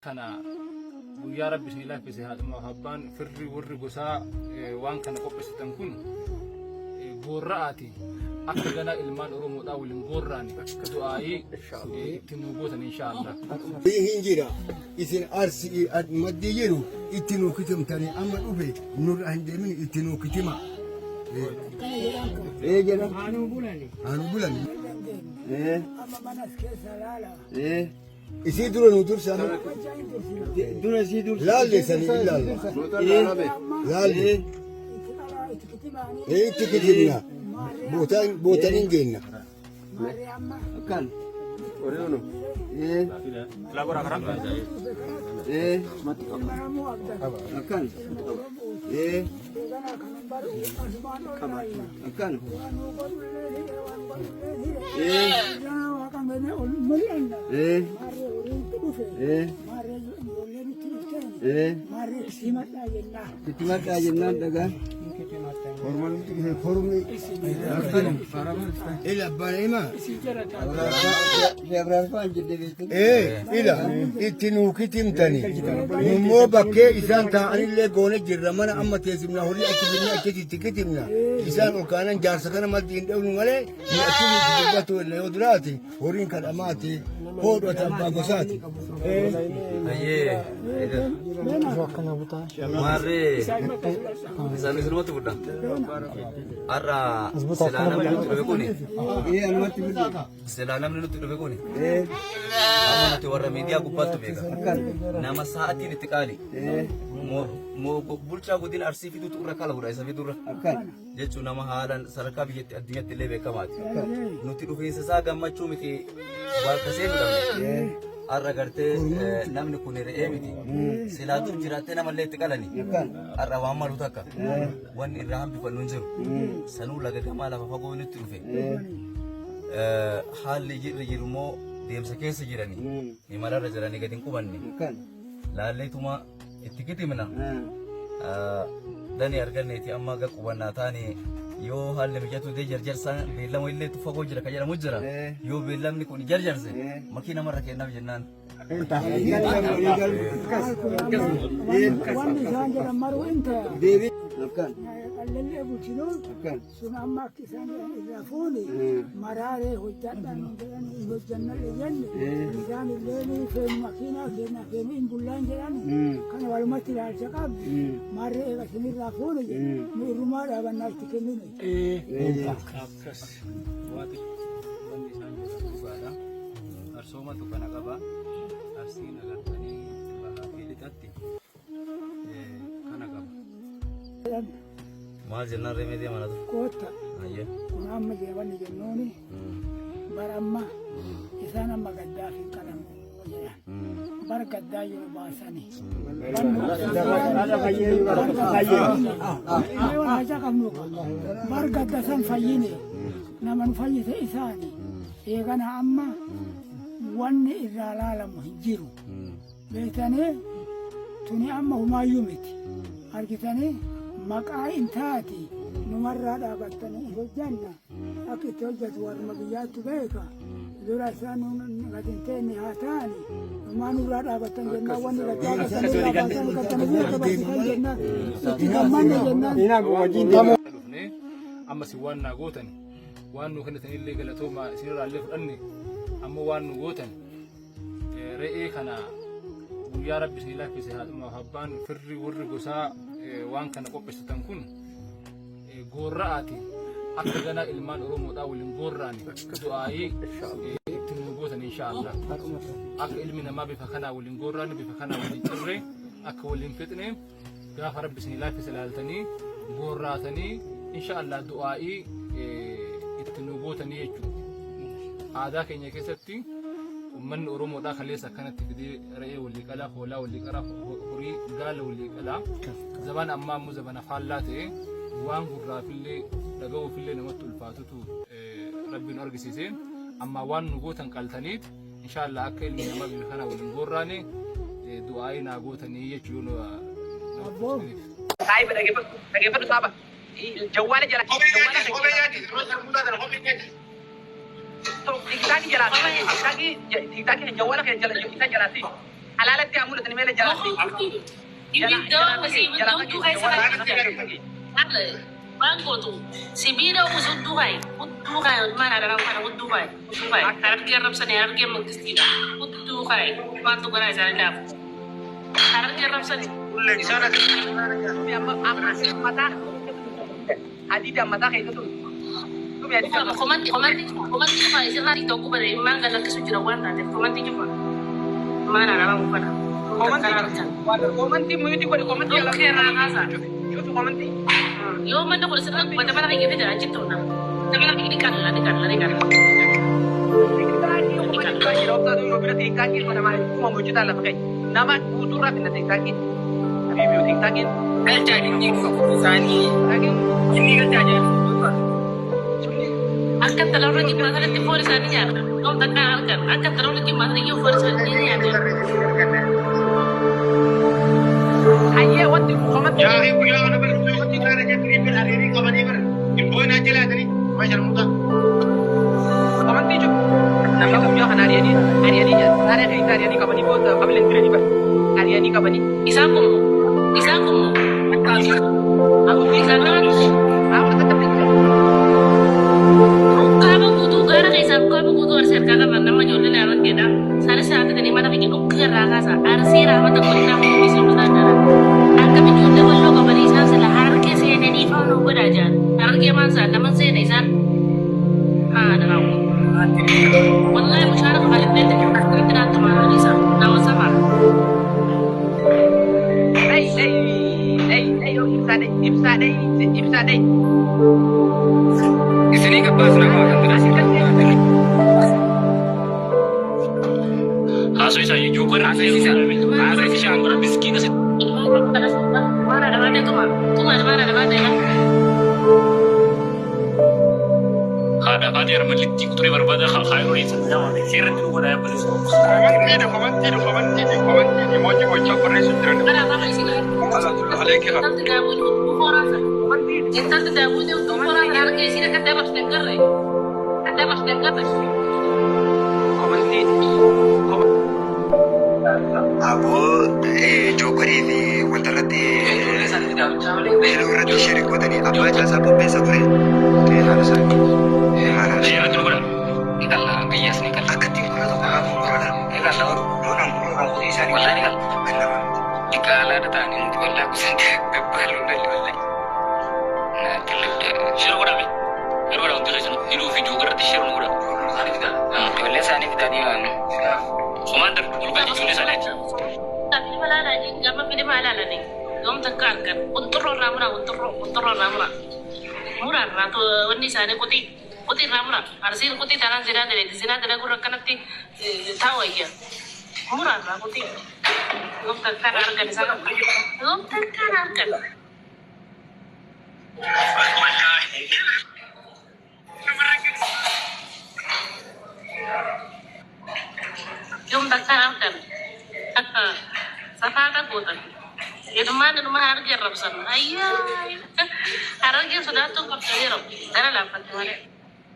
Kana guyyaa Rabbi isinii laaffise haadhumaaf abbaan firri warri gosaa waan kana qopheessitan kun goorra'aati akka ganaa ilmaan Oromoodhaa waliin goorra'ani du'aayii itti nuu gootan inshaallah. Hin jira isin arsii maddii jiru itti nuu kitimtanii amma dhufe nurra hin deemin itti nuu kitima. Ee jedha. Aanuu bulani. Aanuu bulani. Ee. Amma manas keessa laala. Ee. Isii dura nu dursa. Dura isii dursa. Laalle sanii ilaalla. Laalle. Ee itti kitimna. Bootaan bootaan hin geenna. Akkan. Oriyono. Ee. Ee. Akkan. Ee. Akkan. Ee. Ee. Ee. Ee. Itti maqaa jennaan dhagaan. Kormi. Ila abbaan himaa. Sheebraarfaan jedhee beektu. Ee, ila itti nuu kitimtani. Nummoo bakkee isaan taa'anillee goone jirra mana amma teessifna horii achi fidne achitti itti kitimna. Isaan ol kaanan jaarsa kana maddi hin dhabnu malee nu achi itti dubbatu illee yoo duraati horiin kadhamaati hoodhata abbaa gosaati. Ayyee. Maarree. Isaan isinumatti fudha. Har'a silaa namni nutti dhufe kuni. Ee anumatti fidde. Silaa namni nutti dhufe kuni. Ee. Amma nuti warra miidiyaa gubbaattu beeka. Akkan. Nama sa'aatiin itti qaali. Ee. Moo bulchaa godina Arsii fiduutu irra kala isa fidurra. Akkan. Jechuun nama haalaan sadarkaa biyyatti addunyaatti illee beekamaati. Nuti dhufiinsa isaa gammachuu miti bakka seenu dhabne. Har'a gartee namni kun re'ee miti. Silaa dur jiraattee namallee itti qalani. Har'a waan malu takka. Wanni irraa hambifannu hin jiru. Sanuu laga gamaa lafa fagoo nutti dhufe. Haalli jirri jiru immoo deemsa keessa jirani. Imalarra jiranii gadi hin qubanne. Akkan. Laalleetuma itti kitimna. Dani arganneeti amma ga qubannaa taane yoo haalli mijatu dee jarjarsaan beellama illee fagoo jira kan jedhamu jira. Yoo beellamni kun jarjarse makii namarra kennaaf jennaan. Wanni isaan jedhan maruu in ta'a. Deebii. Akkan. Qallallee bulchinuun Akkan. sun amma akka isaan jedhan irraa fuuni maraaree hojjadhaan jedhan hojjannallee jenne isaan illee ni feenu makiinaa keenya feenu hin bullaan jedhan kana walumatti ilaalcha qabdi marree eega isinirraa fuuni jedhe nu irrumaa dhaabannaa itti kennine. Akkas. Waati wanni isaan jedhan dhugaadha. Arsoomatu kana qaba. Arsiin agartanii bahaa fi lixatti kana qaba. Maal jennaan reemee deemaa laatu? Kootta Ayyee. kun amma jeewanni jennuuni bara amma isaan amma gaddaaf hin qalan jedhan. Bara gaddaa yeroo baasani. Bar gadda san fayyine nama nu fayyise isaani. Eegana amma wanni irraa laalamu hin jiru. Beektanii tuni amma humaayyuu miti. Argitanii maqaa hin taati numarraa dhaabattanii hin hojjanna. Akka itti hojjetu warruma biyyaattu beeka. Dura isaan gadi hin teenne haa ta'ani. Numaa nurraa dhaabattan jennaan wanni gadi dhaabatanii irraa baasan gattanii biyya dabarsitan jennaan. Itti gammanne jennaan. Dhufnee amma isin waan naa gootan waan nu kennitanillee galatoomaa isinirraa illee fudhanne amma waan nu gootan re'ee kana guyyaa Rabbi isinii laaffise haadhumaaf abbaan firri warri gosaa waan kana qopheessitan kun goorra'aati akka ganaa ilmaan Oromoodhaa waliin goorra'ani du'aayii itti nuu gootan inshaallah. Akka ilmi namaa bifa kanaa waliin goorra'ani bifa kanaa waliin cirree akka waliin fixne gaafa Rabbi isinii laaffise ilaaltanii goorraatanii inshaallah du'aayii itti nuu gootanii jechuudha. Aadaa keenya keessatti uummanni Oromoodhaa kaleessa akkanatti fidee re'ee walii qalaa, hoolaa walii qalaa, horii gaala walii qalaa. Zabana ammaa immoo zabana faallaa ta'e waan gurraafillee dhaga'uufillee namatti ulfaatutu Rabbi nu argisiise. Ammaa waan nu gootan qaltaniit inshaallah akka ilmi namaa biyya kana waliin goorraane du'aa'ii naa gootanii jechuu yoo nama tursaniif. Saahiba dhageeffadhu dhageeffadhu saaba jawwaala jala jawwaala tiktaakii jalaa tiktaakii tiktaakii jawwaala kee jala isa jalaa si halaalatti haa mul'atu. meela jala. Ibidda ibidda hudduu keessa waan gootu sibiila hudduu kaaye hudduu kaaye maal haadha kana hudduu kaaye hudduu kaaye harargee arrabsanii harargee mangistiidha hudduu kaaye maaltu garaa isaanii laafu harargee arrabsanii. Isaan amma mataa hadiida mataa keessa tumi. Tumi hadiida. Komanti komanti komanti cufa isirraa tokko bade maan gad lakkisu jira waan taateef komanti cufa maal haadha kana. Komanti muyuti godhe komanti ala. Dhukkee irraa kaasa. Cufi komanti. Yoo manni kun sirra gubate mana kiyya fida achitti ta'u nama. Mana kiyya ni qalla ni qalla ni qalla. Nama guutuurraa finna tiktaakiin. Habiibi tiktaakiin. Galchaa inni isaanii inni galchaa jira. Akka talawra jimmaa sanatti foon isaanii nyaata. Yoom takka halkan akka talawra jimmaa sanatti foon isaanii nyaata. Hayyee wanti komanti. Yaa guyyaa kana bara wanti kana keessatti bira hariirii qabanii bara ibboo naa jalaatanii ma sharmuuta. Komanti cufu. Namni guyyaa kana ari'anii ari'anii taaree keessa ari'anii qabanii booda qableen jiranii bara ari'anii qabanii. Isaan kun isaan kun isaan Qaama guutuu gaara keessaa qaama guutuu arsii harkaa qaban nama ijoolleen argeedha. Isaanis haatanii mana keenya dhukkee irraa kaasa. Arsii raamata godina kunuunsa mataa jala. Akkam ijoollee walloo qabanii isaan sila harargee seenanii faana godhaa jiran. Harargee maal isaan nama seena isaan haa dharaawu. Wallahi mushaara kafalifnee akkamitti naatti maal isa nama sama. Dai dai dai dai ibsaa dai ibsaa dai ibsaa dai. Isinii gabbaas nama kan biraa. Haasoo isaa jechuun haasoo isaa haasoo isaa angora miskiina si. Mana dhabaatee tuma tuma mana dhabaatee. Haadha faatee armallitti kuturee barbaada haayiroo isa. Seerratti nu godhaa yabbatu. Komantiidha komantiidha komantiidha komantiidha emoji gochaa barreessu jiran. Kana afaan isin. Aleekee qaba. Intalti daawwitii hudduu horaasa. Intalti daawwitii hudduu horaasa harka isiin akka dabarsite hin garree. Akka dabarsite hin garree. Aboo jookarii fi wanta irratti yeroo irratti sheerii godhanii abbaa caasaa qopheessa ture. Haala isaa. Haala isaa. Akka ittiin gurra tokko qaba gurra loonaan gurra isaanii. Shira godhame. Yeroo godhaa wanti keessan hidhuu fi jookarratti shira nu godhaa. Ijoollee isaanii fidanii waan. Komaander olgaa ijoollee isaaniiti. Filma ilaalaa gama filma ilaalanii yoom takka argan qunxurroo irraa muraa qunxurroo qunxurroo irraa muraa muraa irraa wanni isaanii quxii quxii irraa muraa arsiin quxii taanaan zinaa dalagdi zinaa dalaguu akkanatti taa'u ayya muraa irraa quxii yoom takka argan isaan yoom takka argan. Yoom takka argan safaata gootan. Ilmaan ilma harargee arrabsan. Ayyaa harargee sodaattuu qabdi yeroo gara laaffatte malee.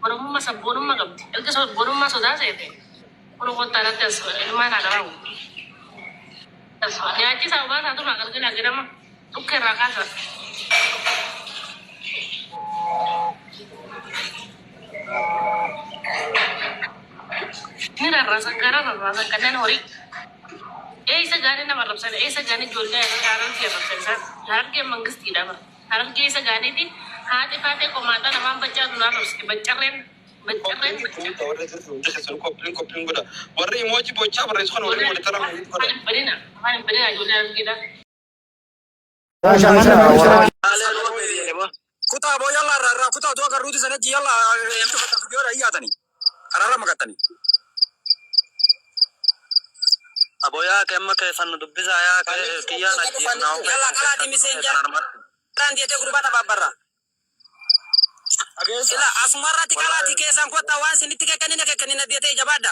Oromummaa sabboonummaa qabdi. Erga sabboonummaa sodaa seete kun kottaa irratti as ilmaan haadha raawwu. Nyaachisaa obaasaa tuma galgala jedhama. Dhukkee irraa kaasa. Ni rarraasan gara rarraasan kanneen horii. Eessa gaanii nama arrabsan eessa gaanii ijoollee harargee arrabsan isaan harargee mangistiidha bara. Harargee eessa gaaniiti haati faatee qomaaxaa namaan baccaa dunaa arrabsiti baccarreen baccarreen. Qophiin qophiin godha. Warri emoji bochaa barreessu kana warri walitti rafu godha. Afaan hin badina afaan hin badina ijoollee harargeedha. Kutaa boo yalla irraa irraa kutaa otoo agarruuti sanatti yalla itti uffata fiigoodha iyyaatanii karaarra maqattanii. Aboyaa kemma keessan nu dubbisaa yaa kiyyaan ajjeefnaa. Yalla qalaati miseenjaa dhaan deetee gurbaa tabaabbarra. Sila asumarratti qalaatii keessan kottaa waan sinitti kekkennine kekkennine deetee jabaadha.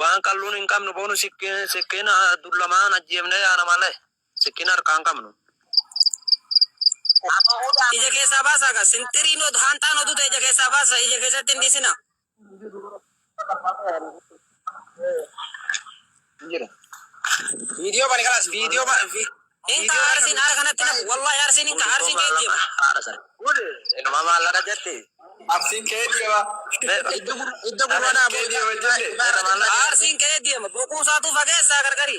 Waan qalluun hin qabnu boonu sikkiin dullamaan ajjeefne yaana malee sikkiin harkaan hin qabnu. Ija keessaa baasaa gaa sintiriin hanxaan oduu ta'e ija keessaa baasa ija keessatti hin dhiisina. Viidiyoo bani kalas viidiyoo ba Inka arsiin haara kanatti nafu wallahi arsiin inka arsiin kee deema. Inuma maallaqa jetti. Arsiin kee deema. Iddo gurra Arsiin kee deema boquu isaatu fageessaa gargari.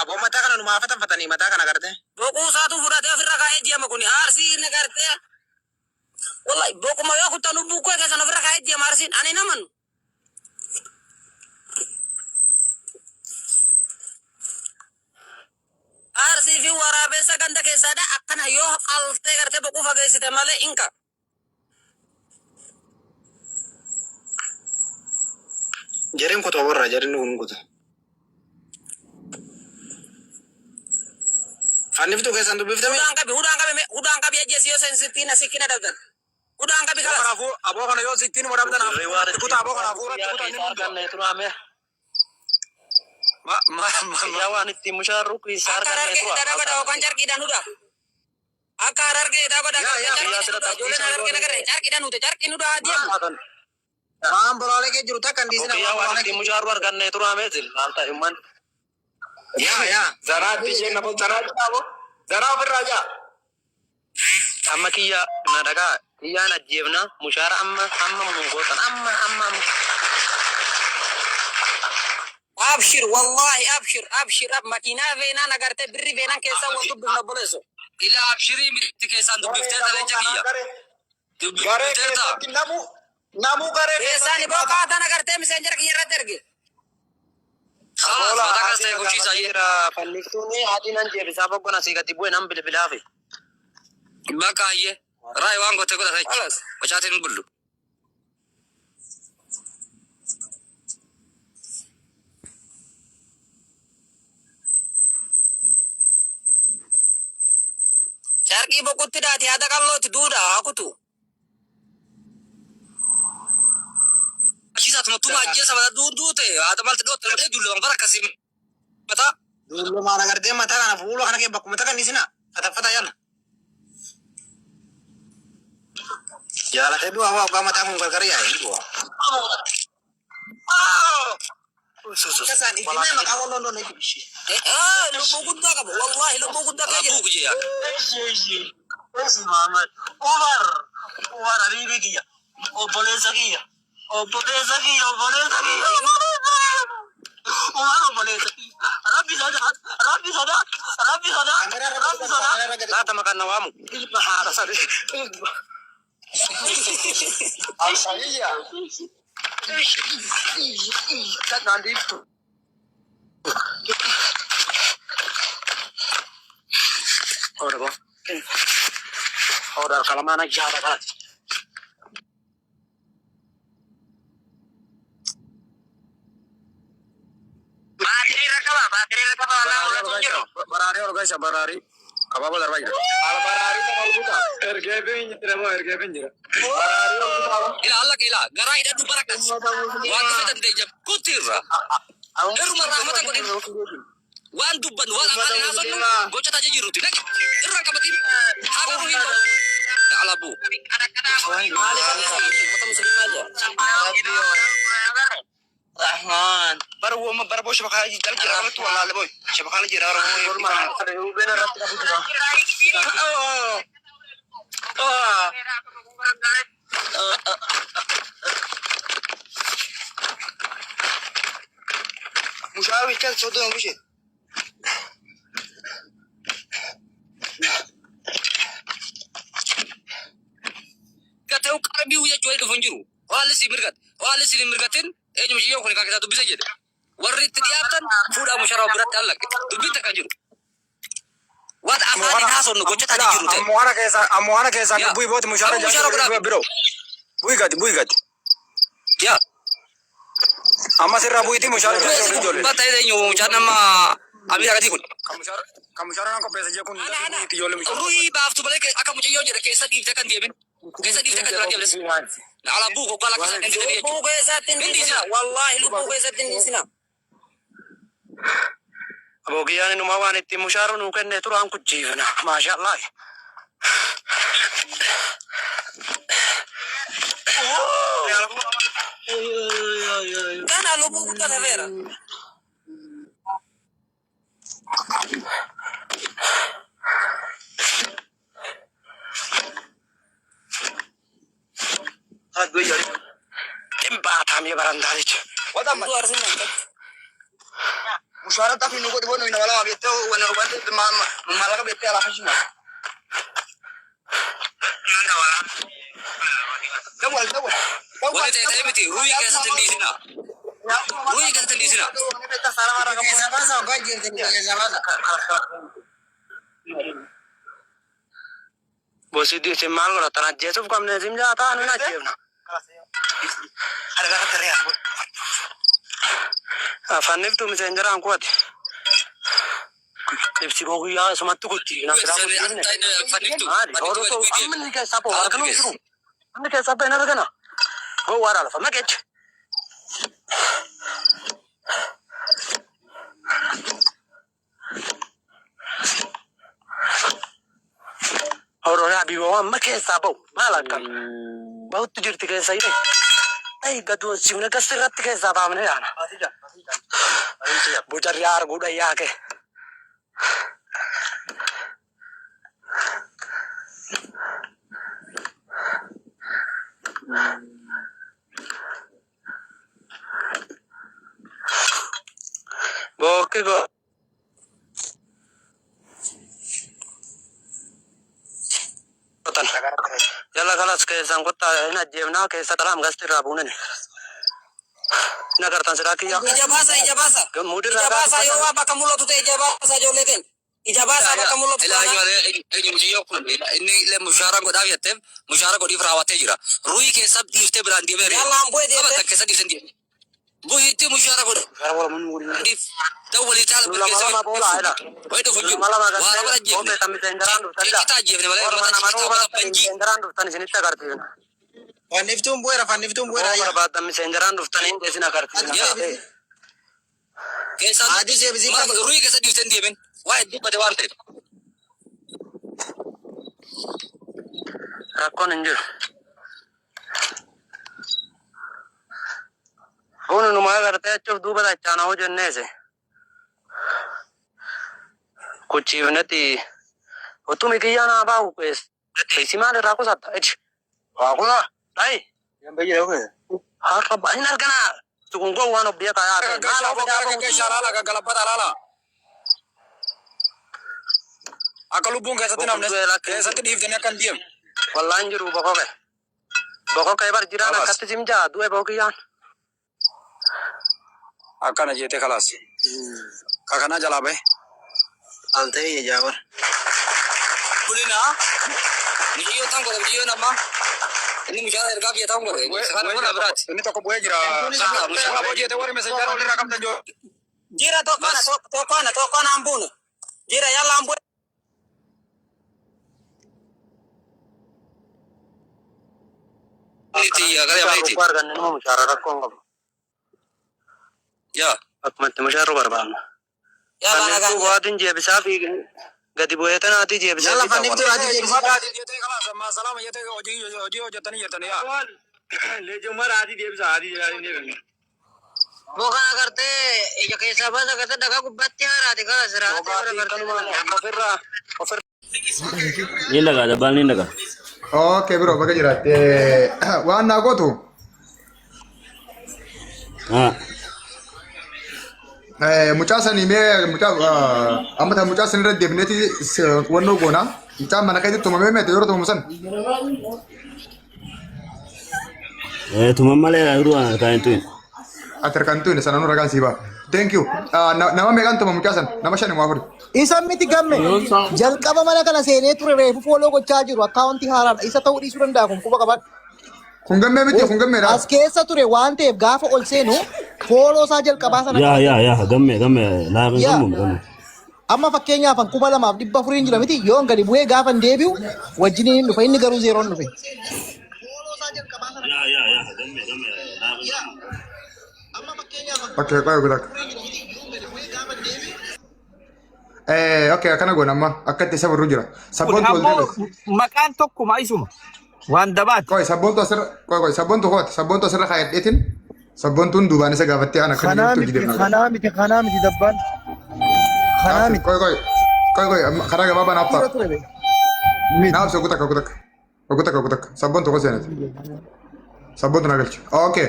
Aboo mataa kana numaa fatanfatanii mataa kana gartee. Boquu isaatu fudhatee ofirra kaa'ee deema kun arsiin gartee. Wallahi boquma yoo kuttan lubbuu koo keessan ofirra kaa'ee deema arsiin ani naman. Arsii fi waraabessa ganda keessaadha akkana yoo qaltee gartee boquu fageessite malee inka. Jareen kutu warra jareen kun kutu. Fanniftuu keessan dubbiftame. Hudaan qabi hudaan qabi hudaan qabi ajjeesi yoo sensittiin asikkina dhabdan. Hudaan qabi kalas. Kanaafuu aboo kana yoo sittiin uma dhabdan kutaa aboo kanaafuu irratti kutaa inni hundu. Ma ma ma. Waan ittiin mushaarru keessaa Akka harargee hidhaa godha yookaan carqiidhaan hudhaa. Akka harargee hidhaa godha carqiidhaan hudhaa. Ijoolleen harargee nagarree carqiidhaan hute carqiin hudhaa deemu. Waan bolaalee kee jiru takka hin dhiisina. Kiyyaa waan ittiin mushaarru arganne turaameeti. Maal ta'e umman. Yaa yaa. Zaraa isheen nama zaraa jaa zaraa ofirraa jaa. Amma kiyya na dhagaa kiyyaan ajjeefna mushaara amma amma mun gootan amma amma amma. Abshir wallahi abshir abshir ab makiinaa feenaan agartee birri feenaan keessaa wal dubbifna obboleesso. Ila abshirii miti keessaan dubbiftee talee kiyya. Garee Dubbifteerta. keessatti namu namu garee Keessaan iboo kaatan agartee miseenjara kiyya irratti erge. Khalas mataa kas ta'e gochiisa ayyee. Fanniftuun haadhi nan jeebisaa boqqon asii gadi bu'e nan bilbilaafi. Bakka ayyee. Raay waan gootee godhata jechuudha. Wacaatiin bullu. Carqii boqutti daati haada qal'ootti duudha haa kutu. Achiisaa tumatuma ajjeesa mataa duute haata maalti dhootte malee dulluma bara akkasii mataa. Dulluma agartee mataa kana fuula kana kee bakkuma takka hin dhiisina. Fataffata yalla. Jaalatee du'a waa ogaa mataa kun gargar yaa'e du'a. Akkasaan itti maqaa walloon doon itti. Lubbuu guddaa qaba wallahi lubbuu guddaa kee jira. Rabbuu gujee yaa. Muhammad Umar Umar habibi kiyya obboleessa kiyya obboleessa kiyya obboleessa kiyya Umar obboleessa kiyya Rabbi sodaat Rabbi sodaat Rabbi sodaat Rabbi sodaat Laata maqaan na waamu. Ilma haadha sadi ilma Alfayya. Kan dhiiftu. Ora bo Ora kalamana jaara kanati Baatirii irra qaba baatirii irra qaba walaa mul'atu hin jiru. Baraarii ol galcha baraarii. Abaaboo darbaa jira. Baraarii kan ol butaa. Ergeefin jira moo ergeefin jira. Baraarii ol butaa. Ila alla ila garaa hidhadhu bara akkas. Waan dhufe dandeenya kuttiirra. Irruma rahmata godhin. Waan dubbannu waan afaan hin haasofnu gocha taajee jirruti. Naqi irraan qabatiin haa garuu hin bahu. Na alabuu. Maaliif uummata musliimaa jira? Rahman Bara uumama bara boo shabakala jira jira irratti wallaalle booy. Shabakala jira bara Mushaara bichaa soddoma bishee. Gatee qarbii jechuun wayii dhufu hin jiru. Haalli si mirgate. Haalli si hin mirgatin eenyu mishiyyoo kun kan keessaa dubbise jedhe. Warri itti dhiyaatan fuudhaa musharaa biratti allaqe. Dubbiin takka hin jiru. Waan afaan hin haasofnu gocha taajee jirru ta'e. Ammoo kana keessa ammoo kana keessaan Yaa. bu'i booti mushaara Amma mushaara godhaa. biroo. Bu'i gadi bu'i gadi. Yaa. Amma sirraa bu'iitii mushaara ijoollee ijoollee. Bakka eenyu mucaan nama Amiira gatii kun. Kan mushaara nan qopheessa jee kun bu'iitii ijoollee mushaara. Ruhii baaftu malee akka mucayyoo jedhe keessa dhiiftee kan deemin. Keessa dhiiftee kan biraa deemnes. Na alabuu goggaa lakkisa kan jedhanii Lubbuu jechuudha. keessatti hin dhiisina wallahi lubbuu keessatti hin dhiisina. Abogiyyaan inuma waan ittiin mushaaru nuu kenne turaan kuchiifna. Maasha Allah. Kana lubbuu guddaa tafeera. Dhibbaataa mee barandaa jecha. Wanni ta'e ta'e miti ruuhii keessatti hin dhiisinaa. Ruuhii keessatti hin dhiisinaa. Bosi isin maal godhatan ajjeesuuf qabne isin jaataa nu hin ajjeefna. Fanniftuu miseenjaraan kuwati. Ibsi koo guyyaa isumatti gutti. Na silaa guddifne. Fanniftuu. Maali? Horosoo amma inni keessaa ba'u arganuu hin jiru. Inni keessaa ba'e hin argana. Gowwaadhaa lafa maqechi. Hororaa biyyoowwan amma keessaa ba'u maal akkam bahutti jirti keessa hidhe. Ay gaduun simna gas irratti keessaa baafne yaana. Bocarri arguudha yaake. Bookki go. Jala kalas keessaan kottaa hin ajjeefnaa keessa xalaam gasti irraa buunani. Hin agartan silaa kiyya. Ija baasa, ija baasa. Mudirraa Ija baasa yoo waa bakka mul'atu ta'e ija baasa ijoollee ta'e. Ija baasa bakka mul'atu Ilaa taanaan. eenyu mucayyoo kun inni illee mushaara godhaaf jetteef mushaara godhiif raawwatee jira. Ruuhii keessa dhiiftee biraan deemee re'ee. Yaallaan bu'ee deemte. Qabatan keessa dhiifte deemte. Bu'iitti mushaara godhiif. Dawwalii caala Nu lama lama boola ila. Wayi dhufu Nu jiru. lama lama Waa gartee lama ajjeefne. kophee kan miseenjaraan dhuftan ila. Ciqitaa ajjeefne malee Orma mata namanuu ciqitaa mata barattan banjii. miseenjaraan dhuftan isinitti agarsiifna. Fanniftuun bu'eera, fanniftuun bu'eera. Yoo barbaaddan miseenjaraan dhuftan hin isin agarsiifna. Yaa. Keessaa Adii seebisii maal ruuhii keessa dhiiftee hin deemin. Waa hedduu bade waan ta'eef. Rakkoon hin jiru. Kun numa agartee achuuf duuba dachaana hojjenneese. Kuchiifnetti utumi kiyyaa naa baahu keessa. Si maal irraa qusatta? Ichi. Waa kutaa. Dhayi. Har'a hin arganaa. Kun gowwaan of beekaa yaa ta'e. Maal of beekaa? Akka lubbuun keessatti namne keessatti dhiiftanii akka hin deemne. Wallaan jiru bokoke. Bokoke bar jiraan Kalas. akkatti simjaa du'e bokiyyaan. Akkana jettee kalaas. Kakanaa jalaa bahe. Al ta'e jaabar. Bulina mucayyoo tan godhe mucayyoon amma inni mushaara ergaa biyya tan godhe. Kana mana biraati. Inni tokko bu'ee jira. Mushaara hojii warri mesenjara walirraa qabdan jiru. Jira tokkana tokkana tokkana an buune. Jira yaallaan bu'e. Miti gara yaamneeti. Rakkoo arganne numa mushaara rakkoo hin qabu. Yaa. Akkuma itti mushaarru barbaanna. Yaallaan Kanneen nagaan jira. bu'aatiin jeebisaa fi gadi bu'ee tanaatii jeebisaa Yalla fi ta'u. fanniftuu adii jeebisii. Jettee kalaas amma salaama jettee hojii hojjettanii jettanii yaa. Bokan agartee ija keessaa baasa agartee dhagaa gubbaatti haaraati kana siraatee bara gartee. Ni dhagaa dabbaan ni dhagaa. Okay bro baga jiraatte waan naa gootu mucaa sanii mee mucaa amma tan mucaa sanirra deemneeti wannoo goona mucaan mana keetti tumamee meete yeroo tumamu san Tuman malee yeroo an harkaan hin tuyin. ati harkaan tuyne sana nu ragaan sii ba'a thank you nama meeqaan tuma mucaa san nama shani moo afuri Isa miti gamme jalqaba mana kana seenee ture reefu fooloo gochaa jiru akkaawuntii haaraadha. Isa ta'uu dhiisuu danda'a kun quba qabadhu. Kun gammee miti kun gammeedha. As keessa ture waan ta'eef gaafa ol seenu fooloo isaa jalqabaa sana Yaa yaa yaa gamme gamme laafin Yaa. gammum gamme. Amma fakkeenyaaf an 2400 jira miti yoon gadi bu'ee gaafa hin deebi'u wajjiniin hin dhufa inni garuu zeeroon dhufe. Yaa yaa yaa gamme gamme laafin gammum. Okay, qoy godhak. Okay, akkana goona amma akka itti isa barru jira. Sabboontu wal Ammoo deebise. maqaan tokkuma isuma. Waan dabaati. Qoy sabboontu asirra qoy qoy sabboontu kooti sabboontu asirra kaayadheetiin sabboontuun duubaan isa gaafattee ana akka Kanaa inni miti hojii deemna. kanaa miti kanaa miti dabbaan. Kanaa miti. Qoy qoy qoy qoy amma karaa gabaabaa naaf Jira ta'a. ture be. Naaf ogu takka ogu takka ogu takka ogu takka sabboontu koo seenati. Sabboontu na galchi. Okay.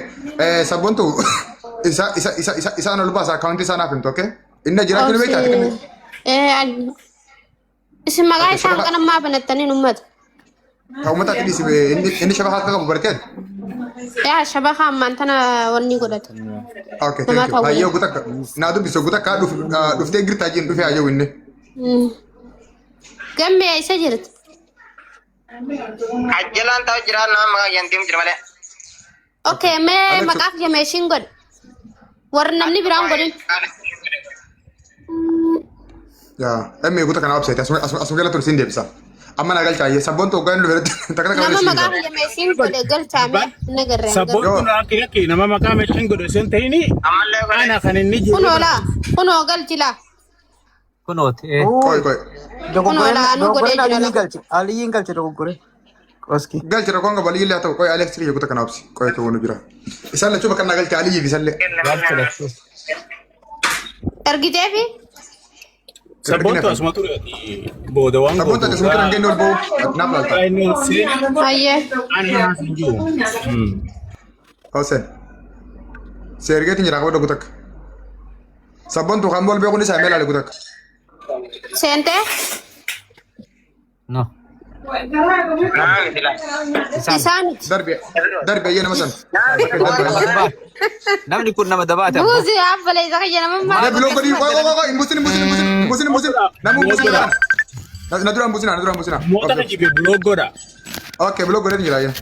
Sabboontu isa isa isa isa isaan ol baasa akkaawuntii isaa naaf himtu okay? Inni jiraachuu ni beektaa? Obsi. Isin maqaa Okay, isaan shabaha qanammaa banattaniin uummata. Ka uummata ati dhiisi inni shabaha akka qabu barteen? Yaa shabaha ammaan tana wanni godhate. Okay, Namaa thank you. ta'uu Hayyee ogu takka naa dubbisi ogu takka dhuftee girtaa jiin dhufee hayyuu inni. Gammee isa jirti. Ajjalaan ta'u jira nama maqaa yantiim jira malee. Okay, mee Alex maqaaf jameeshiin godhe. Warri namni biraan godhin. Yaa emmee ogu takka naa obseeti asuma asuma asuma jala tursiin deebisa. Amma naa galcha hayyee sabboontu hoggaa inni dhufe takka takka Nama barreessiin maqaa deebisa. jameeshiin godhe galchaame hin agarre hin Yoo galu. Sabboontuun akka yakki nama maqaa meeshaan godhe osoo hin ta'in ana kan inni jiru. Kunoo laa, kunoo galchi laa. Kunooti. Eh. Qoy qoy. Kunoo Dogoggoreen laa anuu godhee dogoggoreen jira Aliyyiin laa. galche. Aliyyiin galche dogoggoree. Qoski. Galcha rakkoon qabu Aliyyi illee haa ta'u qoy Alex kiyya kuta kana obsi qoy ta'uu nu jira. Isaan lachuu bakka naa galcha Aliyyi fi isallee. Galcha lachuu. Ergiteefi? Ergine Sabboontu afan. asuma ture ati booda waan Sabboontu gootu ati asuma turan genne ol ba'u naaf laalta. inni ol seene Hayyee. ana haas hin jiru. Hoseen. Seergeetiin jira qabadhu kutakka. Sabboontu kan ol beekuun isaa mee laale kutakka. Seentee? No. Isaaniti. Darbi darbi ayyee nama sana. Darbi ayyee. Namni kun nama dabaate abbo. Buuzi abbalee isa kiyya nama Mee maal biloo godhii qoy qoy qoy hin buusin hin buusin hin buusin hin buusin hin buusin namni hin buusin Godha. na dura hin buusin na dura hin buusin. Moota Okay. na jibe buloo godha. Okay biloo godheen jira ayyee.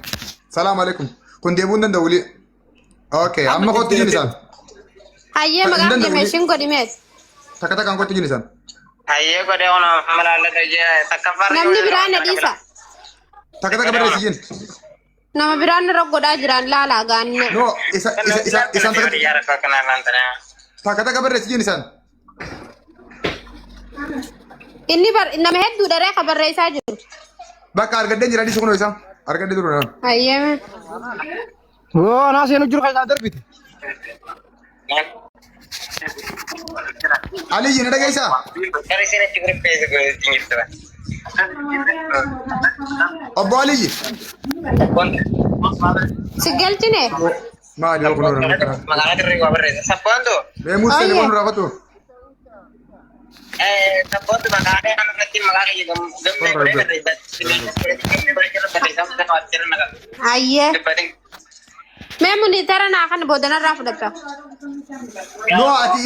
Salaam alaikum. Kun deebi'uu hin danda'u wuli. Okay amma kottu jin isaan. Hayyee Hin maqaa danda'u wuli. jameeshiin godhi meet. Takka takkaan kottu jin isaan. Hayyee godhee kun malaallata jee takkaffaa Namni biraa na dhiisa. Takka takka barreessi jin. Nama biraan irra godhaa jiran laalaa gaanne. No isa isa isa isaan takka takka takka barreessi jin isaan. Inni bar nama hedduu dharee ka barreessaa jiru. Bakka argadheen jira dhiisu kunoo isaan. Argadhee duru naan. Hayyee mee. Woo anaa seenu jiru kan isaan darbite. Aliyyi na dhageessaa? Obbo Aliyyi. Si galchine? Maali yoo kunoo namni kana. Magaalaa dirree waa barreessa. Sabboontu Mee muussee Oye. ni raafatu. sabboontu maqaalee kan irratti maqaa kiyya gammee godhee barreessa. Gammee godhee barreessa. Hayyee. Mee munitara naa kana boodanarraa fudhatta. No ati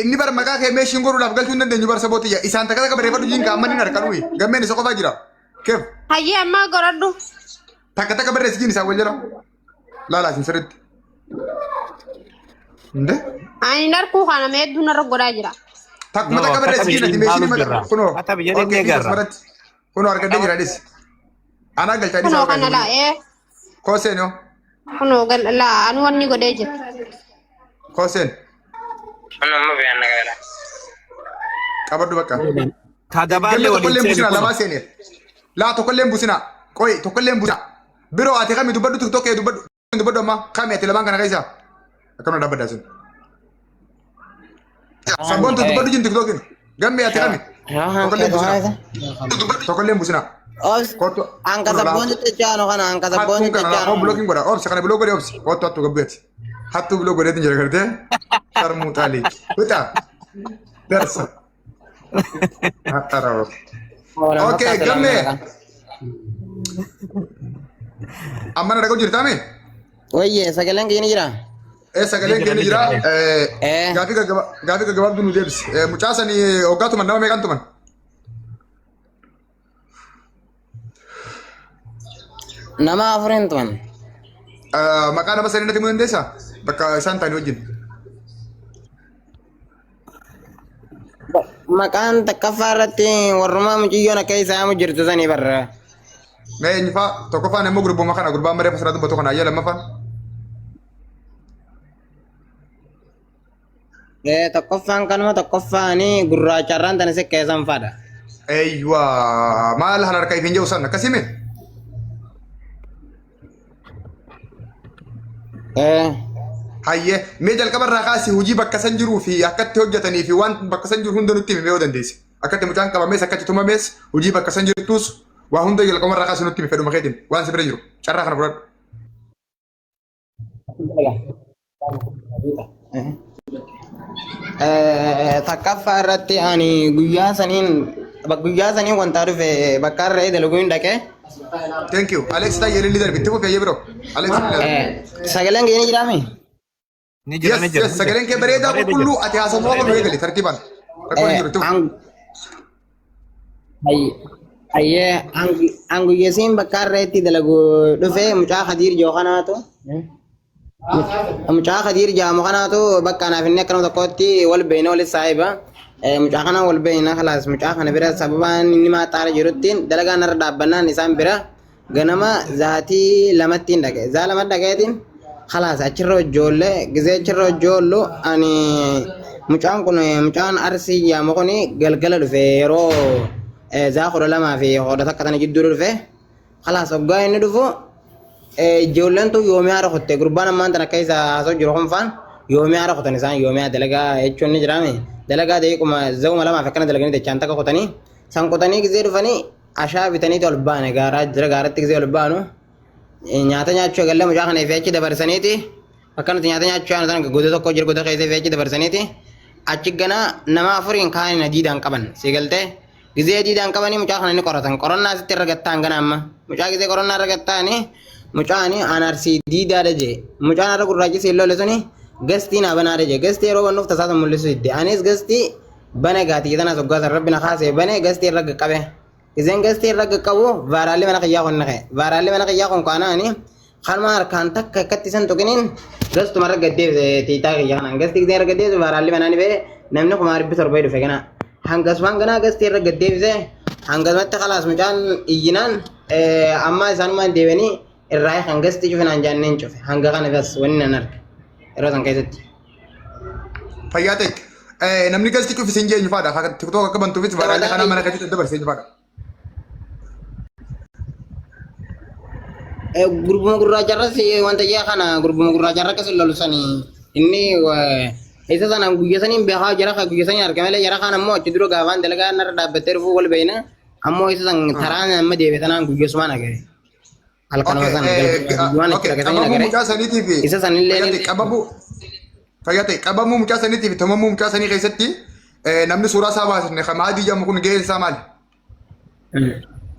inni bar maqaa kee meeshiin godhuudhaaf galchuu hin dandeenyu bar sabootiyya. Isaan takka takka barreeffadhu jiin kaamman hin harkanuyi. Gammeen isa qofaa jira. Keef Hayyee ammaa goradhu. takka takka barreessi jiin isaan wal jala. Laalaa isin sirriitti. Inde? Ani narkuu kana mee hedduu narra godhaa jira. Takkuma No, takka barreessi katabi jiin ati jedheen meeshiin maalum maqaa jirra. kunoo. Katabi jedheen Okay ni dhiis agarra. asirratti. Kunoo argadhee jira dhis. Anaa galchaa dhiis Kunoo waaqaa kana laa ee. Kooseen yoo. Kunoo gal laa anu wanni godhee jira. Kooseen. Qabadhu bakka. Ka dabaallee Gammee waliin tokkollee hin seeni buusinaa kunoo. lamaa seeni. Laa tokkollee hin buusinaa. Qoyi tokkollee hin buusinaa. Biroo ati kami dubbadhu tiktok kee dubbadhu dubbadhu amma kami ati lamaan kana keessa. Akkanuma dhaabbaddaa sun. Sabboontu dubbadhu jin tiktokin. Gammee ati kami. Tokkollee hin buusinaa. Tokkollee hin buusinaa. Kottu. Anka Kunoo laa. sabboontu jechaano kana anka Hattuun sabboontu kana laa. jechaano. Blocking godha. Obsi kana block godhe obsi. Kottu hattuu gabbeeti. Hattuu block godheetiin jira gartee. Sharmuu xaalii. Wixaa. Darsa. Haxxara. Okay, gammee. Amma na dhaga'u jirtaame? Wayye sagaleen kiyya ni jira. Sagaleen keenya jira. Gaafii gaggabaabduu nu deebisi. Mucaa sanii hoggaa tuman nama meeqan tuman? Nama afuriin tuman. Maqaa nama sanii natti himuu dandeessaa? Bakka isaan ta'anii wajjin. Maqaan takkaffaa irratti warrumaa mucayyoon akka isaa jirtu sanii barra. Mee eenyufaa tokkoffaan immoo gurbuma kana gurbaan maree fasirraa dubbatu kana ayyaa lammaffaan. Tokkoffaan kanuma tokkoffaanii gurraacharraan tana sikkeessan fadha. Eeyywa maal harka ifiin jedhu san akkasii mee? Hayyee mee jalqaba irraa kaasi hojii bakka san jiruu fi akkatti hojjetanii fi waan bakka san jiru hunda nutti himi yoo dandeesse. Akkatti mucaan qabamees akkatti tumamees hojii bakka san jirtus waa hunda jalqaba irraa kaasi nutti himi fedhuma keetiin waan si bira jiru carraa kana fudhadhu. Takkaffaa irratti ani guyyaa saniin guyyaa saniin wanta dhufe bakka irra dalaguu hin dhaqee. Thank you. Alex tayyee lilli darbi. Itti fufi ayyee biroo. Alex lilli darbi. Sagaleen keenya jiraame? Ni jira ni Yes, jira. yes, sagaleen kee bareedaa Bareeda jira. qulqulluu ati haasawaa kun eegali tartiibaan. Rakkoon hin jiru itti fufi. Ayyee anguyyesiin bakka irra itti dalagu dhufe mucaa Khadiir joo kanaatu mucaa Khadiir jaamu kanaatu bakka anaaf inni akkanuma tokkotti wal beeyna walis saahiba. Mucaa kana wal beeyna kalaas mucaa kana bira sababaan inni maaxaara jirutti dalagaan irra dhaabbannaan isaan bira ganama zaatii lamattiin dhaqe. Zaa lama dhaqeetiin kalaas achirra hojjoolle gizee achirra hojjoollu ani mucaan kun mucaan arsii jaamu kun galgala dhufe yeroo zaa 12:11 tana jidduu dhufe. Kalaas hoggaa inni dhufu ijoolleen tun yoomii haara kutte gurbaan ammaan tana akka isa haasa'u jiru kun faan yoomii haara kutan isaan yoomii dalagaa jechuun ni jiraame dalagaa daqiiquma za'uma lamaaf akkana dalaganii dachaan takka kutanii san kutanii gizee dhufanii ashaa bitaniiti ol baane gaaraa jira gaaratti gizee ol baanu nyaata nyaachuu eegallee mucaa kana ifee achi dabarsaniiti bakka nuti nyaata nyaachuu yaanu sana goda tokko jira goda keessa ifee achi dabarsaniiti achi ganaa nama afuriin kaaniin adiidhaan qaban si galtee Gizee diidaan qabanii mucaa kana ni qoratan. Qorannaa asitti irra gattaan gana amma. Mucaa gizee qorannaa irra gattaani mucaani aan arsii diidaadha jee. Mucaan har'a gurraachi siin lole suni gastii naa banaadha jee. Gastii yeroo bannuuf tasaa san mul'isu didde. Anis gastii bane gaatii tanaas hoggaa san rabbi na kaasee bane gastii irra qaqqabe. Gizeen gastii irra qaqqabu vaaraalli mana kiyyaa kun ni ka'e. Vaaraalli mana kiyyaa kun kaanaani Kanuma harkaan takka akkatti isan tuqiniin gastuma irra gad deebise tiitaa kiyya kanaan. Gasti gisee irra gad deebise baaraalli manaa ni ba'e namni 700,000 dhufe ganaa. Hangasumaan ganaa gasti irra gad deebise hangasumatti kalaas mucaan iyyinaan ammaa isaanumaan deebi'anii irraa kan gasti cufinaan jaanneen cufe hanga kana bas wanni nan arge yeroo san keessatti. Fayyaa ta'e. Namni gasti cufi siin jeenyu faadha. Tiktook akka bantuufis baaraallee kanaa mana keessatti dabarse eenyu faadha. Gurbuma gurraacha irras wanta jee kana gurbuma gurraacha irra akkas lolu sani inni isa sana guyya saniin beekaa jara kan guyya saniin argame malee jara kaan ammoo achi dura gaafaan dalagaa narra dhaabbattee dhufuu wal beeyna ammoo isa san taraan amma deebi'e tanaan guyya sumaan agare halkanuma Okay, san guyyumaan achi okay, dhaqe saniin qabamuu agare mucaa saniitii fi isa sanillee fayyate qabamuu fayyate qabamuu mucaa saniitii fi tumamuu mucaa sanii keessatti namni suuraa isaa baasne kan maadii jedhamu kun gaheen isaa maali?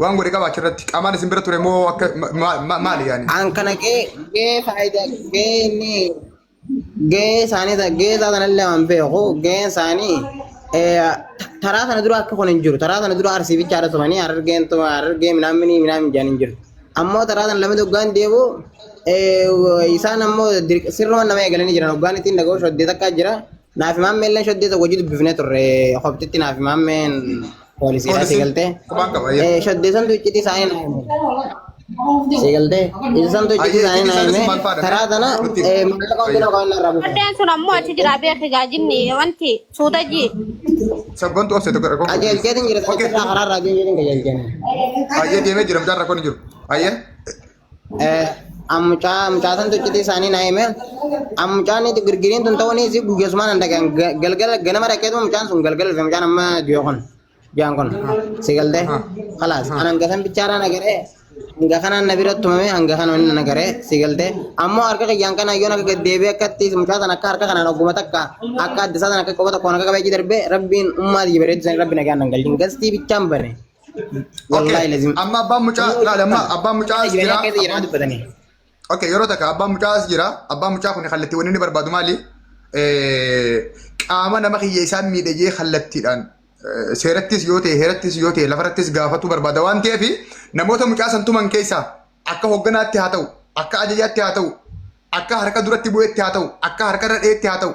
Waan godhe qaba achirratti qaamaan isin bira ture moo akka maali yaani? An kana gahee gahee faayidaa gahee inni gahee isaanii gahee isaa sanallee waan beeku gaheen isaanii taraa sana dura akka kun hin jiru taraa sana dura arsii bichaadha tumanii harargeen tuma harargee minaaminii minaamin jedhan hin jiru ammoo taraa sana lamatti hoggaan deebu isaan ammoo sirruma nama eegalanii jiran hoggaan ittiin dhaga'u shoddee takkaa jira naaf maammeen shoddee tokko hojii dubbifnee turre qophitti naaf maammeen poolisiidha si Poolisiin galtee. qubaan qaba. Ayyee. Shoddee santu iccitii isaanii naa hime. Si galtee isa santu iccitii Ayyee isaanii iccitii naa isaanii sun hime maal faadha? karaa tana Nutti himi. maallaqa Ayyee. hundinuu kan irraa buufe. Shoddeen sun ammoo achi jira beeki gaajinni wanti suuta ji. Sabbantu obse tokko rakkoon qabu. Qajeelcheetiin jira Okay. sanatti karaa irraa deemeetiin qajeelcheen. Ayyee deemee jira mucaan rakkoon hin jiru. Ayyee. Mucaa mucaa santu iccitii isaanii naa hime. Mucaan girgiriin tun ta'uunis guyyasumaan an dhaqeen galgala ganama dhaqeetuma mucaan sun galgala dhufe mucaan amma du'e kun. Jaan kun si galtee khalaas an hanga san bichaadhaan agaree hanga kanaan na bira tumame hanga kana inni agaree si galtee ammoo harka kiyyaan kana yoon akka gaddeebi'ee akkatti mucaa sana akka harka kanaan ogguma takka akka adda isaa sana akka qofa tokkoon akka qabee darbee rabbiin ummaa tiyya bareedu sana rabbi nagaan nan galchin gastii bichaan bane wallaahi lazim Amma abbaan mucaa laala amma abbaan mucaa as jireenya jira. keessa jiran dubbatanii. Okay, yeroo takka abbaan mucaa as jira. Abbaan mucaa kun kallattii wanni inni barbaadu maali? Qaama nama kiyya isaan miidhe jee kallattiidhaan seerattis yoo ta'e heerattis yoo ta'e lafarrattis gaafatu barbaada waan ta'eef namoota mucaa san tuman keessaa akka hogganaatti haa ta'u, akka ajajaatti haa ta'u, akka harka duratti bu'etti haa ta'u, akka harka irra dheetti haa ta'u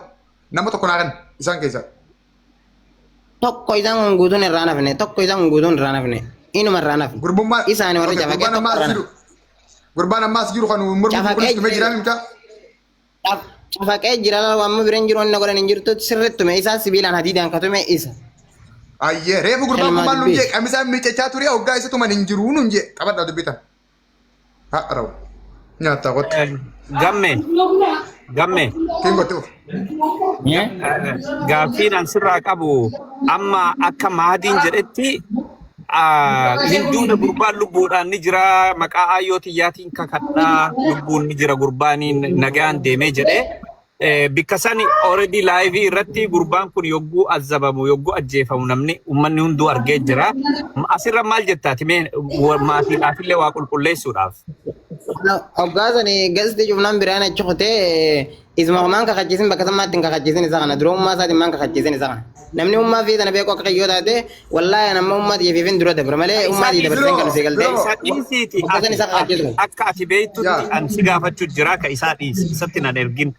nama tokko naa kenna isaan keessaa. Tokko isaan kun guutuun irraa nafne tokko isaan kun guutuun irraa nafne inuma irraa nafne. Gurbummaan Isaani warri okay, cafaqee gurbaan tokko ammaa as irraa jiru nafne. gurbaan ammaa as jiru kan mormu Cafaqee kunis tumee jira. jiraa mucaa. Cafaqee jira amma bireen jiru inni godhan hin jirtu sirriitti tume isaa sibiilaan hadiidaan ka tume isa. Ayyee reefu gurbaan kun Ilmaa maal nuun dubbii. jee qamisaan miiccachaa ture hoggaa isa tuman hin jiru nuun jee qabadhaa dubbitan. Haa rawu nyaattaa kottu. Gamme gamme Kin gotti ufu. Gaaffiin an sirraa qabu amma akka maadiin jedhetti Hin duune gurbaan lubbuudhaan ni jira maqaa aayyoo tiyyaatiin kakadhaa lubbuun ni jira gurbaaniin nagaan deemee jedhee bikka sani already live irratti gurbaan kun yogguu azzabamu yogguu ajjeefamu namni ummanni hunduu argee jira. Asirra maal jettaati mee maatiidhaafillee waa qulqulleessuudhaaf. Hoggaa sani gasti cufnaan biraan achi kutee isuma maan kakachiisin bakka sammaatti hin kakachiisin isa kana dura ummaa isaatiin maan kakachiisin isa kana. Namni ummaa fi tana beeku akka kiyyoo taate wallaahi an amma ummaa xiyyeeffiin dura dabra malee ummaa xiyye dabarseen kan isii galtee. Isa dhiisiiti Hoggaa san ati isa kakachiisu. akka ati beektutti an si gaafachuu jira ka isaa dhiisi isatti nan ergin.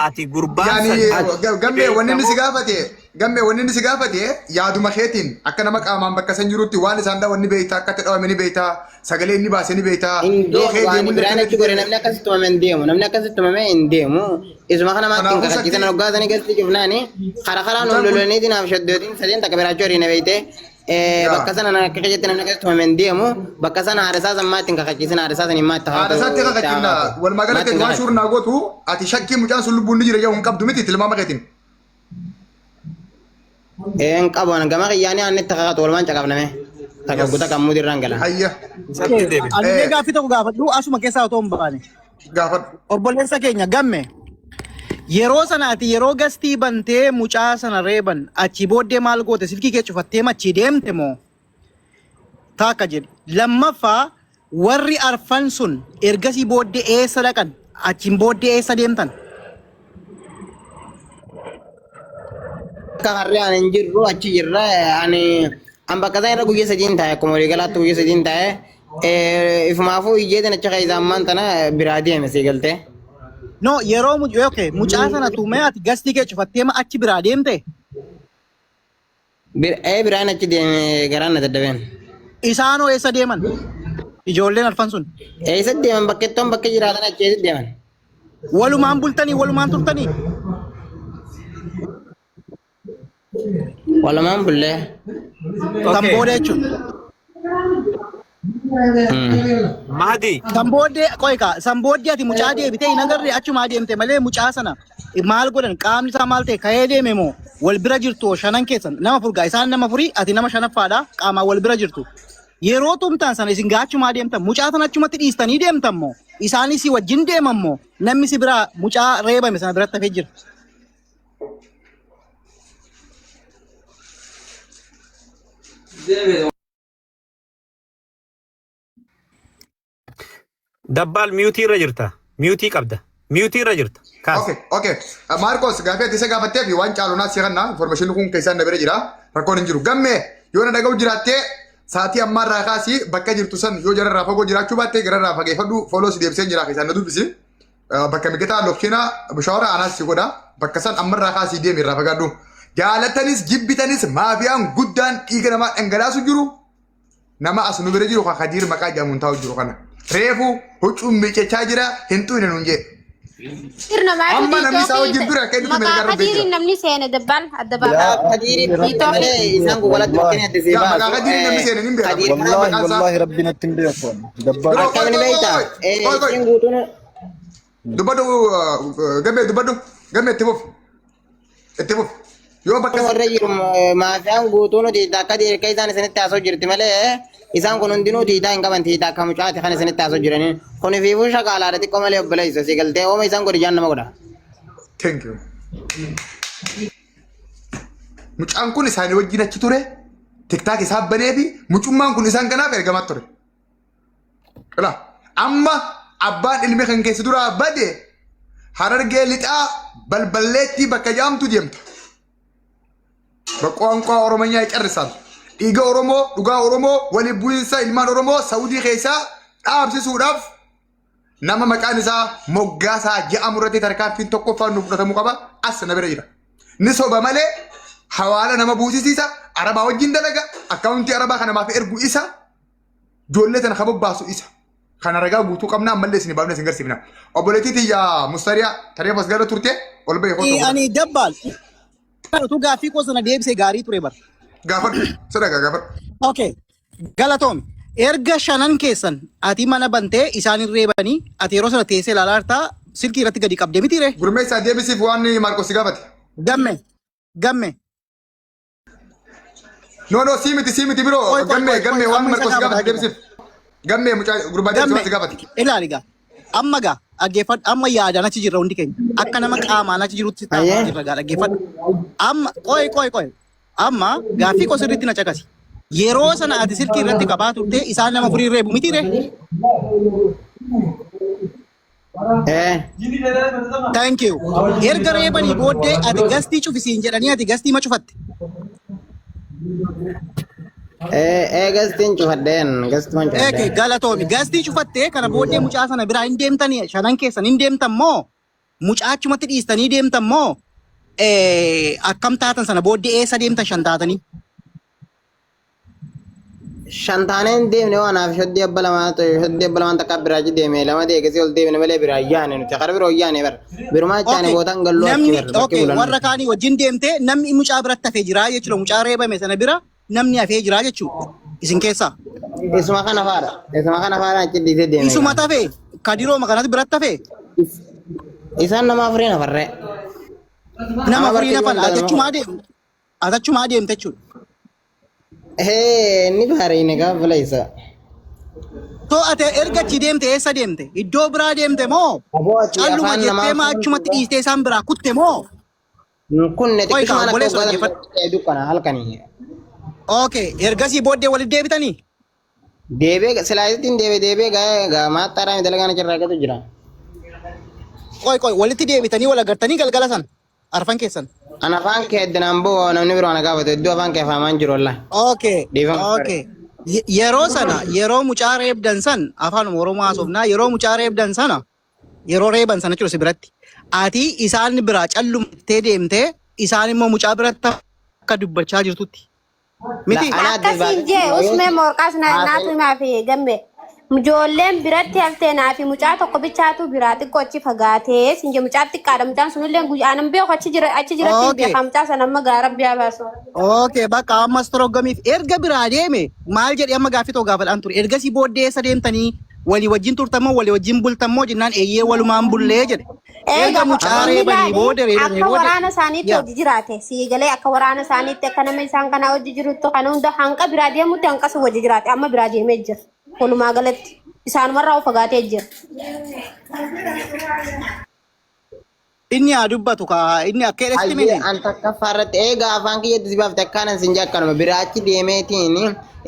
Ati gurbaan Yaani san gammee wanni inni si beekamoo gaafate gammee wanni inni si gaafate yaaduma keetiin akka nama qaamaan bakka san jirutti waan isaan dhawan ni beekta akka itti dhawame ni beekta sagalee inni baase ni beekta Hin yoo deemu kee ani deemullee biraan akkamitti achi gore deeme namni akkasitti tumame hin deemu namni akkasitti tumame hin deemu isuma kana maatti hin kanaafuu kakachiisan shakkii hoggaa sanii gasti cufnaani kara karaa nuun mucaan kun lolaniitiin naaf shaddootiin sadeen takka biraachuu horiina beeyte yaa bakka sana akka keessatti namni akkasitti tumame hin deemu bakka sana haadha isaa san maatti hin kakachiisan haadha isaa sanii maatti haadha isaatti kakatu kakachiifna walumaa maatti galatti hin ati waan kakachiisan. shuurnaa gootu ati shakkii mucaan sun lubbuun ni jira jedhu hin qabdu miti tilmaama keetiin. Een qabu an gama kiyyaanii aanni itti kakatu walumaan caqabname. Takka Yes. guta kan mudirraan gala. Hayya. isatti deebina. Anillee Eh, gaaffii tokko gaafadhu asuma keessaa otoo hin baane. gaafadhu. Obboleessa keenya gamme yeroo sana ati yeroo gastii bantee mucaa sana reeban achii booddee maal goote silkii kee cufattee machii deemte moo taakka jedhi. Lammaffaa warri arfan sun ergasii booddee eessa dhaqan achiin booddee eessa deemtan? Akka harree ani hin jirru achi jirra ani an bakka isaa irra guyyaa sadiin taa'e akkuma walii galaatti guyyaa sadiin taa'e ifumaafuu ijjeetiin achi keessa ammaan tana biraa deeme sii galtee. No yeroo okay, mucaa sana tumee ati gastii kee cufattee ma achi biraa deemte? Ee biraan achi deeme garaan na daddabeen. Isaanoo eessa deeman? Ijoolleen arfan sun. Eessa deeman bakkettoon bakka jiraatan achi eessa deeman? Walumaan bultanii walumaan turtanii? Walumaan bullee. Kan Okay. booda jechuudha. Mahdi San booddee qoy kaa san booddee ati mucaa deebitee hin agarre achumaa deemte malee mucaa sana maal godhan qaamni isaa maal ta'e ka'ee deeme moo wal bira jirtu shanan keessan nama furgaa isaan nama furii ati nama shanaffaadha qaamaan wal bira jirtu. Yeroo tumtaan sana isin gaachumaa deemtan mucaa sana achumatti dhiistanii deemtan moo isaanis si wajjin deeman moo namni si biraa mucaa reebame sana biratti hafee jira. Dabbaal miyuutii irra jirta. Miyuutii qabda. Miyuutii irra jirta. Kaas. Okay, okay. Maarkos gaaffii ati isa gaafattee fi waan caalu naaf si kanna information kun keessaan na bira jira. Rakkoon hin jiru. Gammee yoo na dhaga'u jiraattee sa'aatii ammaa irraa kaasii bakka jirtu san yoo jararraa fagoo jiraachuu baatte gararraa fageeffadhu follow si deebiseen jira keessaan na dubbisi. Bakka mijataa lokshiina bishaawara anaas si godha. Bakka san ammarraa kaasii deemi irraa fagaadhu. Jaalatanis jibbitanis maafiyaan guddaan dhiiga namaa dhangalaasu jiru. Nama as nu bira jiru kan Kadiir maqaa jedhamuun taa'u jiru kana. Reefu huccuun miiccachaa jira hin xuyne nuun jee. Sirna maatu Amma namni isaa tiitookii wajjin ture akka inni tume maqaa garuu beekira. Kadiiriin namni seene dabbal adda Maqaa Kadiiriin Tiitookii malee isaan kun walatti Wallahi. bakkeen adda see Yaa maqaa baasu. Kadiiriin namni seene hin beekama. Kadiir Maqaa Wallahi maqaan isaa. wallahi rabbi natti hin beeku. Dabbaa Bro, qoy akkamini qoy beektaa? qoy qoy qoy. Isiin guutuun Dubbadhu gammee dubbadhu gammee itti fufi. Itti fufi. Yoo bakka warra jiru maafiyaan guutuu nuti akka akka isaan isinitti haasoo jirti malee isaan kun hundinuu tiitaa hin qaban tiitaa akka mucaati kan isinitti haasoo jiranii kun fiifuu shaqaalaadha xiqqoo malee obboleessa si galtee ooma isaan godhi jaan nama godha. Thank you. Mucaan kun isaanii wajjin achi ture. Tiktaak isaa banee fi mucummaan kun isaan kanaaf ergamaa ture. Ilaa amma abbaan ilmi kan keessa duraa bade harargee lixaa balballeettii bakka jaamtu deemta. Qoonqoo Oromiyaa carrisan. Dhiiga Oromoo, dhugaa Oromoo, waliin bu'iinsa ilmaan Oromoo Saudii keessaa dhaabsisuudhaaf nama maqaan isaa Moggaasaa jedhamu irratti tarkaanfiin tokkoffaan nu fudhatamuu qaba. As na bira jira. Ni soba malee hawaala nama buusisiisa, Arabaa wajjin dalaga, akkaawuntii Arabaa kan namaaf ergu isa, ijoollee tana kan bobbaasu isa. Kana ragaa guutuu qabna ammallee isin baafnee isin garsiifna. Obboleettii tiyya Mustariyaa taree as gara turte ol bahee kootu. Ani dabbaal utuu gaaffii koo sana deebisee gaarii ture bara. Gaafadhu sadaqaa gaafadhu. Okay. Galatoomi. Erga shanan keessan ati mana bantee isaan hin reebanii ati yeroo sana teessee ilaalaa jirtaa silkii irratti gadi qabdee miti ree? Gurmeessaa deebisiif waan Maarqos si gaafate. Gamme. Gamme. No no, sii miti, sii miti biroo. Qoy, qoy, Gammee qoy, gammee qoy, waan amma isa Marqos gaafataa gaafate jira. deebisiif. Gammee mucaa gurbaa deebisi Gamme waan si gaafate. ilaali gaa. Amma gaa dhaggeeffadhu, amma yaadaan achi jirra hundi keenya. Akka nama qaamaan achi jirutti taa'aa Ayyee. jirra gaa, dhaggeeffadhu. Amma qoy qoy qoy. Amma gaaffii koo sirriitti na caqasi. Yeroo sana ati silkii irratti qabaa turte, isaan nama furii reebu miti ree? Eh. Thank you. Erga reebanii booddee ati gastii cufisiin jedhanii ati gastii ma cufatte? Eh, eh, gastiin cufadheen, gastuman Eeke cufadheen. galatoomi. Gastii cufattee kana booddee mucaa sana biraa hin deemtanii, shanan keessan hin deemtan moo mucaa achumatti dhiistanii deemtan moo akkam taatan, sana booddee eessa deemtan shan taatanii? Shan taaneen deemne, waan haaf shoddii abba lamaa shoddii abba lamaan takka biraa achi deeme, lama deegasii ol deemne malee biraa yaane, nuti kara biroo yaane bara. Birumaa achaane Okay. bootaan galluu achi Namni bar bakki okay, bulan. Warra kaanii wajjin deemtee namni mucaa biratti hafee jira jechuudha. Mucaa reebame sana bira namni hafee jira jechuudha. Isin keessaa. Isuma kana faadha. Isuma kana faadha achi dhiisee deeme. Isuma tafe kadiroo kanatti biratti hafe. Isaan nama afuriin hafarree. Nama Nama afurii barkee nafan hunda nama ati achumaa deemte jechuudha. Hee, inni baariine gaafa fila isa. Too ati erga achi deemte eessa deemte? Iddoo biraa deemte moo? Aboo ati Calluma afaan jettee namaa maa achumatti dhiistee isaan biraa kutte moo? Kunne Qoy kaa xiqqishumaan akka obboleessa waggaa dhaggeeffadhu. ta'e dukkana halkanii. Okay, ergasii booddee walitti deebitanii? Deebee silaayittiin deebee deebee gaa'ee gaa maaxxaadhaan dalagaan achirraa argatu jira. Qoy qoy, walitti deebitanii wal agartanii galgala sana arfan keessan? An afaan kee addinaan boo namni biroo na gaafatu iddoo afaan kee afaamaan jiru wallah. Okay, Dhiifama. okay. Yeroo sana yeroo mucaa reebdan san, afaan Oromoo haasofnaa, yeroo mucaa reebdan sana, yeroo reeban sana jechuudha si biratti. Ati isaan biraa callumtee deemtee, isaan immoo mucaa biratti akka dubbachaa jirtutti. Miti? Ana adda Akkasiin jee usmee morqaas naatu naafi gamme. Ijoolleen biratti haftee naafi mucaa tokko bichaatu biraa xiqqoo achi fagaatee siin jee, mucaa xiqqaadha, mucaan sunillee guyyaa anan beeku achi jira, achi jiratti hin beekaa mucaa sana amma gaa rabbi haa baasu. Okay, bakka ammas toroggamiif erga biraa deeme maal jedhee amma gaaffii tokko gaafadhaan ture. Ergasii booddee eessa deemtanii, walii wajjin turtammoo walii wajjin bultammoo jennaan, eeyyee walumaan bullee jedhe. Erga Eega mucaa inni reebanii laali booda reebanii akka booda waraana isaaniitti yaa hojii jiraate sii galee, akka waraana isaaniitti akka nama isaan kanaa hojii jirutti kana hunda hanqa biraa deemutti hanqas hojii jiraate, amma biraa deemee jira. Walumaa galatti isaanumarraa of fagaatee jira. Inni haa dubbatu kaa, inni akka jedhetti Ayyee miti. An takkaffaa irratti eega afaan kiyyatti si baafte akkaanan sin jakkanuma biraa achi deemeetiin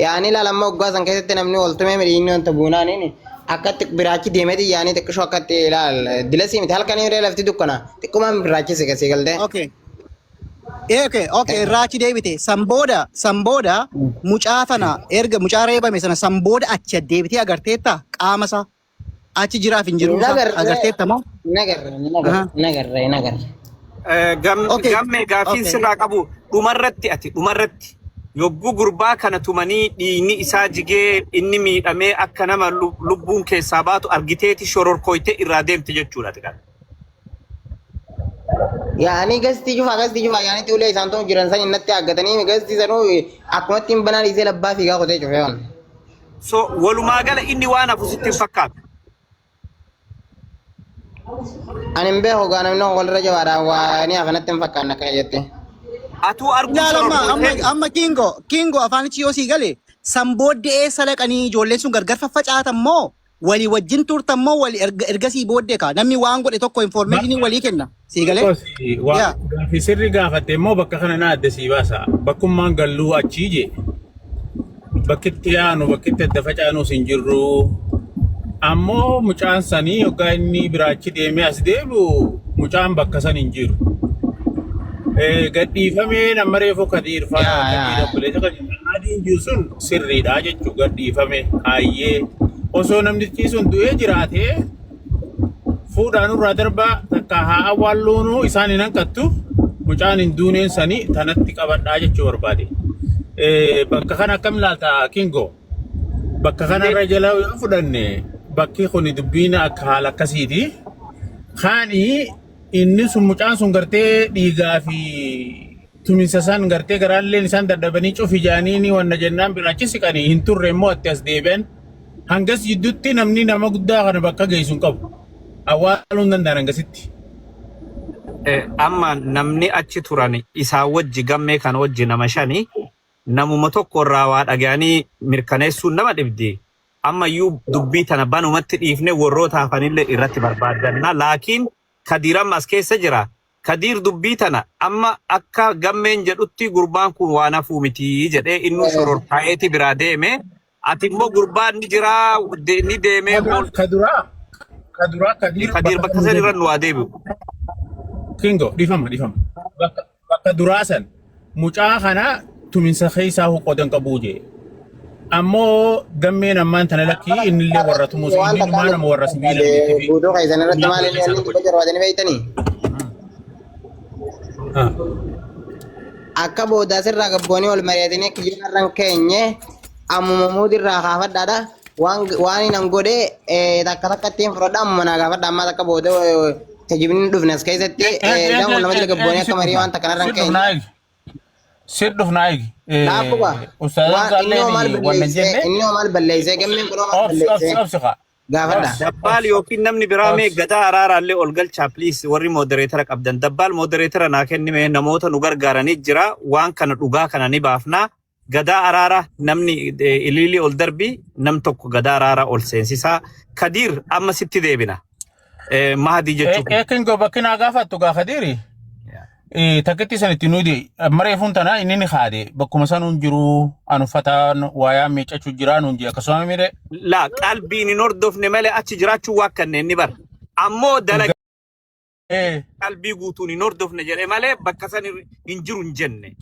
yaani ilaalamma waggaa san keessatti namni oltumee midhiinni wanta buunaaniin akkatti biraa achi deemeetiin yaani xiqqishoo akkatti ilaal dilasii miti, halkan hiree lafti dukkana xiqqumaan biraachi si gasii galtee. Okay. Okay, irraa achi deebite. San booda mucaa sana, erga mucaa reebame sana, san booda achi deebitee agarteetta qaama isaa achi jiraaf hin jiru isaa Nagarree. agarteetta moo? Nagarre, nagarre, nagarre, nagarre. Okay. Gammee, gaaffiin sirraa qabu, dhumarratti ati dhumarratti yogguu gurbaa kana tumanii dhiigni isaa jigee inni miidhamee akka nama lubbuun keessaa baatu argiteeti shororkooytee irraa deemte jechuudha ati kana. Yaani gastii cufaa, gastii cufaa yaani ulee isaan ta'u jiran san innatti aggatanii gastii sanuu akkumatti hin banaa dhiisee labbaa fiigaa kutee cufee waan. So walumaa gala inni waan hafu sitti hin fakkaatu. Ani hin beeku gaa, namni walirra jabaadhaan waa ni hafanatti hin fakkaanne akkana jette. Atuu arguun Ilaalamma amma shororkooytee amma Kingo Kingo afaanichi yoo sii gale, san booddee eessa dhaqanii ijoolleen sun gargar faffacaatan moo walii wajjin turtan moo walii ergasii booddee kaa namni waan godhe tokko information walii kenna sii galee? Waa Yaa. gaaffii sirri gaafatte immoo bakka kana na adda sii baasa. Bakkummaan galluu achii jee. Bakki itti yaanu, bakki itti adda facaanus hin jirru. Ammoo mucaan sanii yoggaa inni biraachi deemee as deebi'u mucaan bakka san hin jiru. Gadhiifamee nama reefu Kadiir fa'aa Yaa Kadiir yaa. obboleessa kan adiin jiru sun sirriidha jechuu gadhiifame hayyee. Osoo namtichi sun du'ee jiraatee fuudhaan irraa darbaa takka haa awwaalluunuu isaan hin hanqattu, mucaan hin duuneen sanii tanatti qabadhaa jechuu barbaade. Bakka kana akkam ilaalta Kingo? Bakka kanarra jala yoo fudhanne bakki kun dubbiin akka haala akkasiiti. Kaani inni sun mucaan sun gartee dhiigaa fi tuminsa san gartee garaalleen isaan dadhabanii cufi jaanii ni wanna jennaan biraachi siqanii hin turre immoo atti as deebi'an. Hangas jidduutti namni nama guddaa kana bakka geessu hin qabu. Awwaaluu hin danda'an hangasitti. Amma namni achi turan isaa wajji gammee kana wajji nama shani. Namuma tokko irraa waa dhaga'anii mirkaneessuun nama dhibdi. Ammayyuu dubbii tana banumatti dhiifne warroota hafanillee irratti barbaaddanna. Laakiin Kadiir amma as keessa jira. Kadiir dubbii tana amma akka gammeen jedhutti gurbaan kun waan hafuu miti jedhee innuu shorortaa'eeti biraa deeme. Ati immoo gurbaan ni jiraa ni deemee ol Kaduraa kaduraa Kadiir Kadiir bakka bakka san irra nu haa deebi'u. Kingo dhifama dhifama. Bakka bakka duraa san mucaa kana tuminsa keessaa qodan qabuu jee. Ammoo gammeen ammaan tana lakkii innillee warra tumus Waan inni takka numaa nama warra sibiila miti fi guutuu keessan irratti humna maal inni keessaa inni tokko. dubbachuu barbaadanii beektanii? Akka boodaa sirraa gabboonii ol mari'atanii akka jiran irra hin keenye ammuma muudirraa kaafadhaadha. Waan waan hin godhe takka takka ittiin fudhadha ammuma naa gaafadha ammaa takka booda tajibni hin dhufne as keessatti isaan kun nama jala gabboonii akka marii waan takka narra hin keenye. Sir dhufnaa eegi. Dhaabbuba. Ustaazaan Waan inni hoo maal Zaalleen wanna balleessee jenne inni hoo maal balleessee gammeen kun hoo maal obsi obsi balleessee obsi kaa. gaafadha. Dabbaal yookiin namni biraa mee gadaa araaraallee ol galchaa please warri modereetara qabdan. Dabbaal modereetara naa kennime namoota nu gargaaranii jira waan kana dhugaa kana ni baafnaa. Gadaa araara namni iliilii ol darbii nam tokko gadaa araara ol seensisaa. Kadiir amma sitti deebina. Mahadii jechuu Ee kingo bakki naa gaafattu gaa Kadiiri. Takkitti san itti nuti mareefuun tana inni ni haade bakkuma sanuun jiru an uffataan waayaa miiccachuu jiraa nuun jee akkasuma mire. La qalbiin hin hordofne malee achi jiraachuu waa kanneen ni bara. Ammoo dalagaa qalbii guutuun hin hordofne jedhe malee bakka san hin jiru hin jenne.